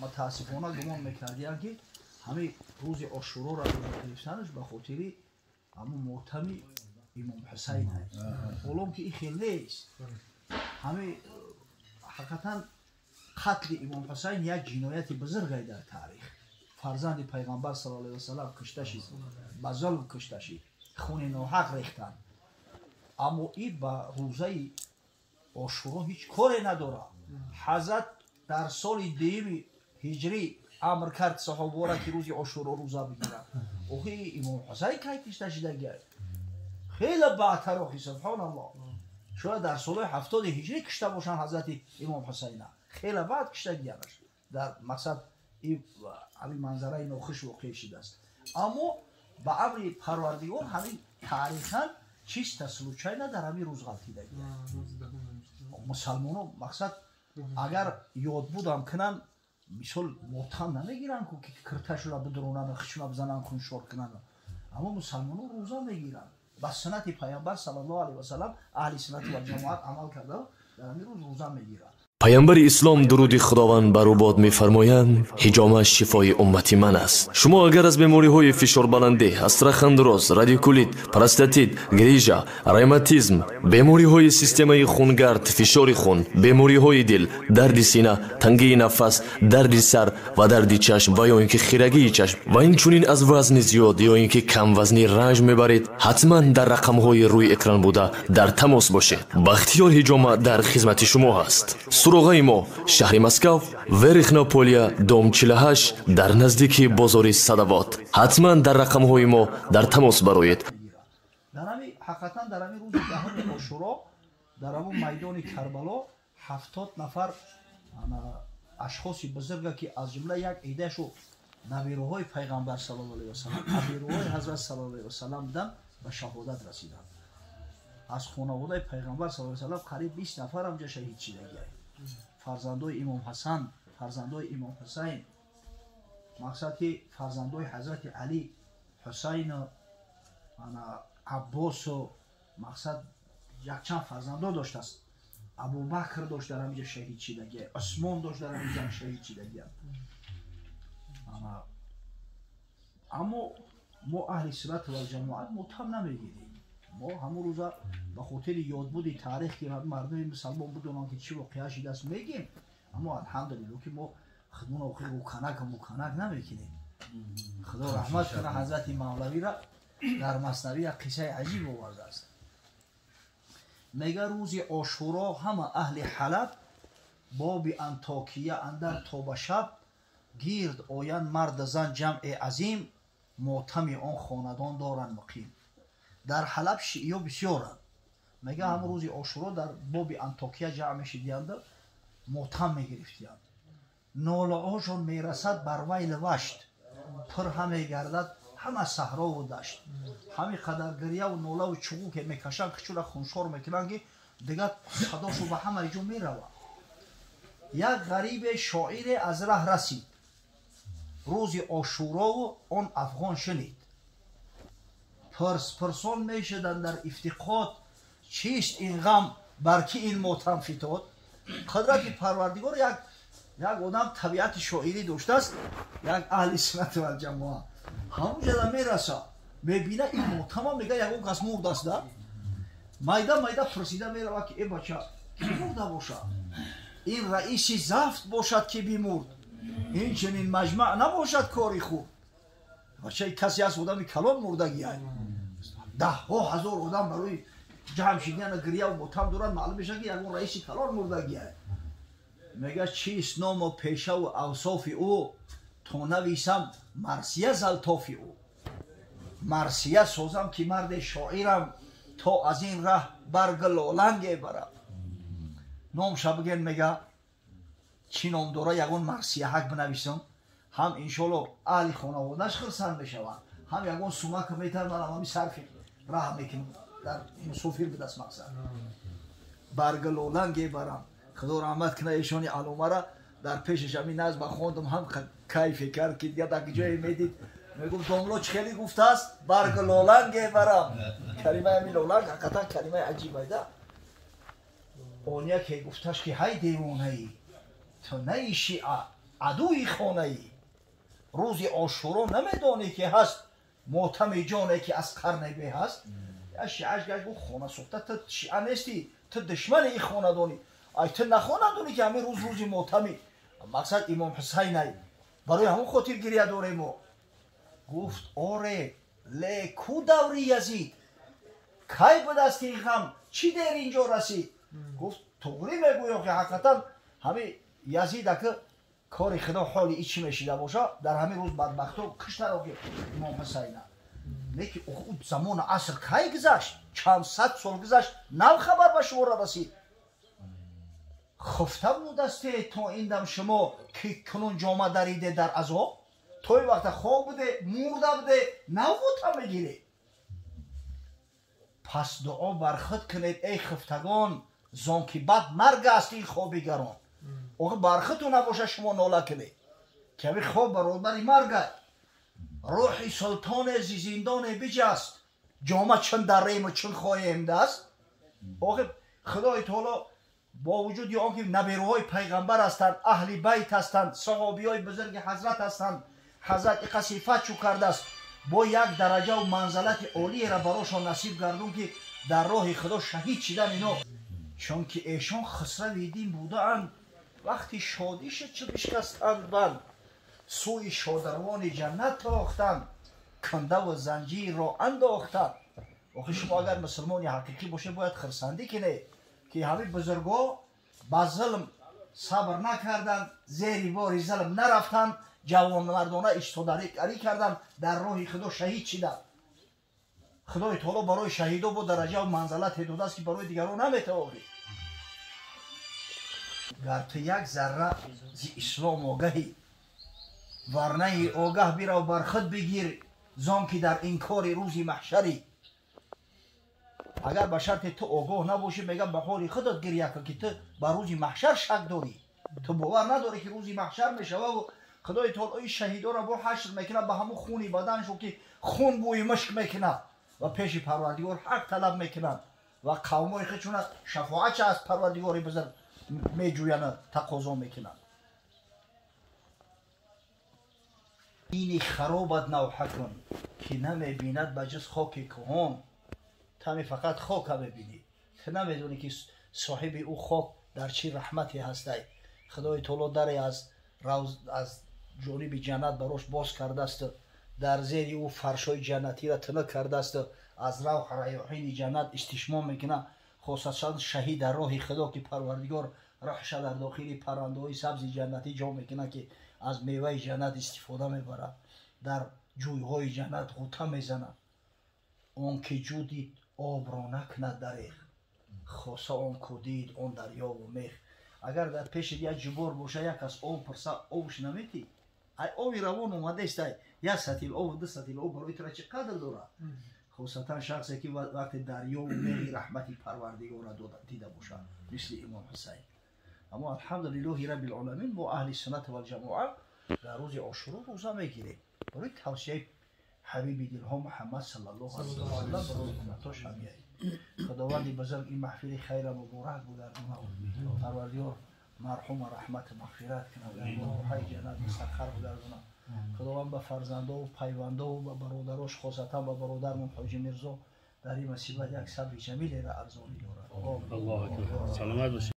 мутаассифона гумон мекардиянд, ки ҳамин рӯзи Ошуроро рӯза гирифтанаш ба хотири ҳамун мотами Имом Ҳусайн аст. Ҳолон ки ин хел нест. Ҳамин ҳақиқатан қатли Имом Ҳусайн як ҷинояти бузургай дар таърих. Фарзанди Пайғамбар саллаллоҳу алайҳи васаллам кушта шид, ба зулм кушта шид, хуни ноҳақ рехтанд. Аммо ин ба рӯзаи Ошуро ҳеҷ коре надорад. Ҳазрат дар соли дуюми ҳиҷрӣ амр кард саҳобаро, ки рӯзи Ошуро рӯза бигиранд. Охи, Имом Ҳусайн кай кушта шидагиай? Хеле баъдтар, охи, субҳоналлоҳ. Шояд дар солҳои 70-и ҳиҷрӣ кушта бошанд ҳазрати Имом Ҳусайна. Хеле баъд куштагиянаш. Дар мақсад ҳамин манзараи нохуш воқеъ шудааст. Аммо ба амри Парвардигор ҳамин таърихан чисто случайно дар ҳамин рӯз ғалтидагия. Мусалмоно, мақсад, агар ёдбудам кунанд, мисол, мотам намегиранд, ки кирташура бидуронанд, хишуна бизананд, хуншор кунанд. Аммо мусалмоно рӯза мегиранд. Ба суннати Пайғамбар саллаллоҳу алайҳи васаллам аҳли суннати ва ҷамоат амал карда, дар ҳамин рӯз рӯза мегиранд. Паёмбари ислом, дуруди Худованд бар ӯ бод, мефармоянд: «Ҳиҷома шифои уммати ман аст». Шумо агар аз бемориҳои фишорбаландӣ, остеохондроз, радикулит, простатит, грижа, ревматизм, бемориҳои системаи хунгард, фишори хун, бемориҳои дил, дарди сина, тангии нафас, дарди сар ва дарди чашм ва ё ин ки хирагии чашм ва инчунин аз вазни зиёд ё ин ки камвазнӣ ранҷ мебаред, ҳатман дар рақамҳои рӯи экран буда дар тамос бошед. Бахтиёр Ҳиҷома дар хизмати шумо ҳаст. Суроғаи мо: шаҳри Москав, Верхнее Поле, дом 48, дар наздики бозори Садовод. Ҳатман дар рақамҳои мо дар тамос бароед. Дар ҳамин ҳақиқатан дар ҳамин рӯзи 10-уми Ошуро дар ҳамон майдони Карбало 70 нафар ашхоси бузурга, ки аз ҷумла як идашу набироҳои Пайғамбар саллаллоҳу алайҳи васаллам, набироҳои ҳазрат саллаллоҳу алайҳи васаллам буданд, ба шаҳодат расиданд. Аз хонаводаи Пайғамбар саллаллоҳу алайҳи васаллам қариб 20 нафар ҳамҷа шаҳид шидагиай. Фарзандои Имом Ҳасан, фарзандои Имом Ҳусайн, мақсад ки фарзандои ҳазрати Алӣ, Ҳусайну Аббосу, мақсад, якчанд фарзандо доштааст. Абубакр дошт, дар ҳамиҷа шаҳид шидагия. Усмон дошт, дар ҳамиҷа шаҳид шидагия. Аммо мо, аҳли суннат вал ҷамоат, мотам намегирем. Мо ҳамон рӯза ба хотири ёдбуди таърих, ки мардуми мусалмон бидонанд, ки чӣ воқеа шидааст, мегем. Аммо алҳамдулилло, ки мо худмон охир рӯканак муканак намекунем. Худо раҳмат кунад ҳазрати Мавлавира, дар Маснавӣ як қиссаи аҷиб овардааст. Мега, рӯзи Ошуро ҳама аҳли Ҳалаб, боби Антокия андар то ба шаб гирд оянд марду зан ҷамъи азим, мотами он хонадон доранд муқим. Дар Ҳалаб шииё бисёранд. Мега, ҳамон рӯзи Ошуро дар боби Антокия ҷамъ мешидиянду мотам мегирифтиянд. Нолаҳошон мерасад бар вайлу вашт, пур ҳамегардад ҳама саҳрову дашт. Ҳамин қадар гирьяву нолаву чуғу ке мекашанд, кичура хуншор мекунанд, ки дигар садошу ба ҳамаи ҷо меравад. Як ғарибе шоире аз раҳ расид, рӯзи Ошурову он афғон шунид. Пурс-пурсон мешуданд дар ифтиқод: чист ин ғам, бар ки ин мотам фитод? Қудрати Парвардигор, як одам табиати шоирӣ доштааст, як аҳли суннати валҷамоа. Ҳамун ҷада мераса, мебина ин мотама. Мега, ягон кас мурдааст да. Майда майда пурсида мерава, ки э бача, ки мурда бошад? Ин раиси зафт бошад, ки бимурд, ин чунин маҷмаъ набошад кори хуб. Бачаи касе аст, одами калон мурдагиай, даҳҳо ҳазор одам барои ҷамъ шидана гирьяву мотам дорад. Маълум мешавад, ки ягон раиси калон мурдагиай. Мега, чист ному пешаву авсофи ӯ, то нависам марсия залтофи ӯ? Марсия созам, ки марде шоирам, то аз ин раҳ барг лоланге барам. Номша биген. Мега, чӣ ном дора, ягон марсияҳак бинависам, ҳам иншолло аҳли хонаводааш хурсанд мешаванд, ҳам ягон сумака метавонам, ҳами сарфи раҳ мекунам. Дар мусофир будаст. Мақсад, барг лоланге барам. Худо раҳмат кунад эшони аломара, дар пешаш ҳамин назма хондам, ҳам кайфе кард, ки дигар дар ҷое медид, мегуфт: «Домло чӣ хеле гуфтааст, барг лоланге барам». Калимаи ҳамин лоланг ҳақиқатан калимаи аҷибайда. Он яке гуфташ, ки ҳай девонаӣ, ту наи шиа. адуи хонаӣ. Рӯзи Ошуро намедонӣ ки ҳаст мотами ҷоне ки аз қарне беҳ аст. Я шиаш гашт гуфт хона сӯхта, ту шиа нестӣ, ту душмани ин хонадонӣ. Ай ту нахонадонӣ ки ҳамин рӯз рӯзи мотами мақсад имом Ҳусайнай, барои ҳамон хотир гиря дорем мо. Гуфт оре, ле ку даври Язид, кай ба дасти ин ғам чӣ дер инҷо расид? Гуфт туғрӣ мегӯям ки ҳақиқатан ҳамин Язид ака кори худо ҳоли и чӣ мешида боша, дар ҳамин рӯз бадбахто киштаро ки имом Ҳусайна. Лекин замону аср кай гузашт? Чанд сад сол гузашт, нав хабар ба шуморо расид. Хуфта будасте то ин дам шумо ки кунун ҷома дариде дар азоб? То ин вақта хоб буде, мурда буде, нав бута мегиред. Пас дуо бар худ кунед эй хуфтагон, зон ки бад марг аст ин хоби гарон. Охи бар худтон набоша шумо нола кунед, ки ҳамин хоб баробари марг аст. Рӯҳи султоне зи зиндоне биҷаст, ҷома чун даррему чун хоҳем даст. Охи Худои таоло бо вуҷуди он ки набераҳои пайғамбар ҳастанд, аҳли байт ҳастанд, саҳобиҳои бузурги ҳазрат ҳастанд, ҳазрат иқа сифат чӯ кардааст, бо як дараҷаву манзалати олиеро барошон насиб гардон ки дар роҳи Худо шаҳид шидан ино. Чунки эшон хусрави дин будаанд, вақти шодиша чӣ бишкастанд банд, сӯи шодарвони ҷаннат тохтанд, кандаву занҷирро андохтанд. Охи шумо агар мусулмони ҳақиқӣ бошед, бояд хурсандӣ кунед ки ҳамин бузургҳо ба зулм сабр накарданд, зери бори зулм нарафтанд, ҷавонмардона истодарӣ карданд, дар роҳи Худо шаҳид шиданд. Худои таоло барои шаҳидо бо дараҷаву манзалате додааст ки барои дигарон наметавонӣ. Гар ту як зарра зи ислом огаҳӣ, варнаи огаҳ бирав бар худ бигир, зон ки дар инкори рӯзи маҳшарӣ. Агар ба шарте ту огоҳ набошӣ, мегам ба ҳоли худат гиря кун ки ту ба рӯзи маҳшар шак дорӣ, ту бовар надорӣ ки рӯзи маҳшар мешававу Худои таоло ин шаҳидоро бо ҳашр мекунад ба ҳамун хуни баданшон ки хун бӯи мушк мекунад ва пеши Парвардигор ҳақ талаб мекунанд ва қавмҳои худшона шафоатша аз Парвардигори бузург меҷӯянд, тақозо мекунанд. Дини харобат навҳа кун ки намебинад ба ҷуз хоки кӯҳон. Тами фақат хока мебинӣ, ту намедонӣ ки соҳиби ӯ хок дар чӣ раҳмате ҳастай. Худои таоло даре аз ҷониби ҷаннат барош боз кардааст, дар зери ӯ фаршҳои ҷаннатиро тинук кардааст, аз равҳ раёҳини ҷаннат истишмом мекунад. Хосасан шаҳид дар роҳи Худо ки Парвардигор роҳша дар дохили паррандаҳои сабзи ҷаннатӣ ҷо мекунад ки аз меваи ҷаннат истифода мебарад, дар ҷӯйҳои ҷаннат ғута мезанад. Он ки ҷӯ дид обро накунад дареғ, хоса он ку дид он дарёву мех. Агар дар пеши як ҷубор боша, як кас об пурса, обш наметӣ. Ай оби равон омадаистай, як сатил об, ду сатил об барои тура чӣ қадр дорад? Хусусан шахсе ки вақте дарёву мехи раҳмати Парвардигорро дида бошад, мисли имом Ҳусайн. Аммо алҳамдулиллоҳи раббил оламин, мо аҳли суннат валҷамоа дар рӯзи Ошуро рӯза мегирем барои тавсияи ҳабиби дилҳо Муҳаммад саллаллоҳу алайҳи васаллам барои умматош ҳамияи. Худованди бузург ин маҳфили хайра муборак бугардонад. Парвардигор марҳума раҳмату мағфират кунад, рӯҳаи ҷаннат мустақар бугардонад. Худованд ба фарзандову пайвандову ба бародарош, хосатан ба бародармон Ҳоҷи Мирзо дар ин мусибат як сабри ҷамилеро арзонӣ дорад. Аллоҳу акбар. Саломат бошед.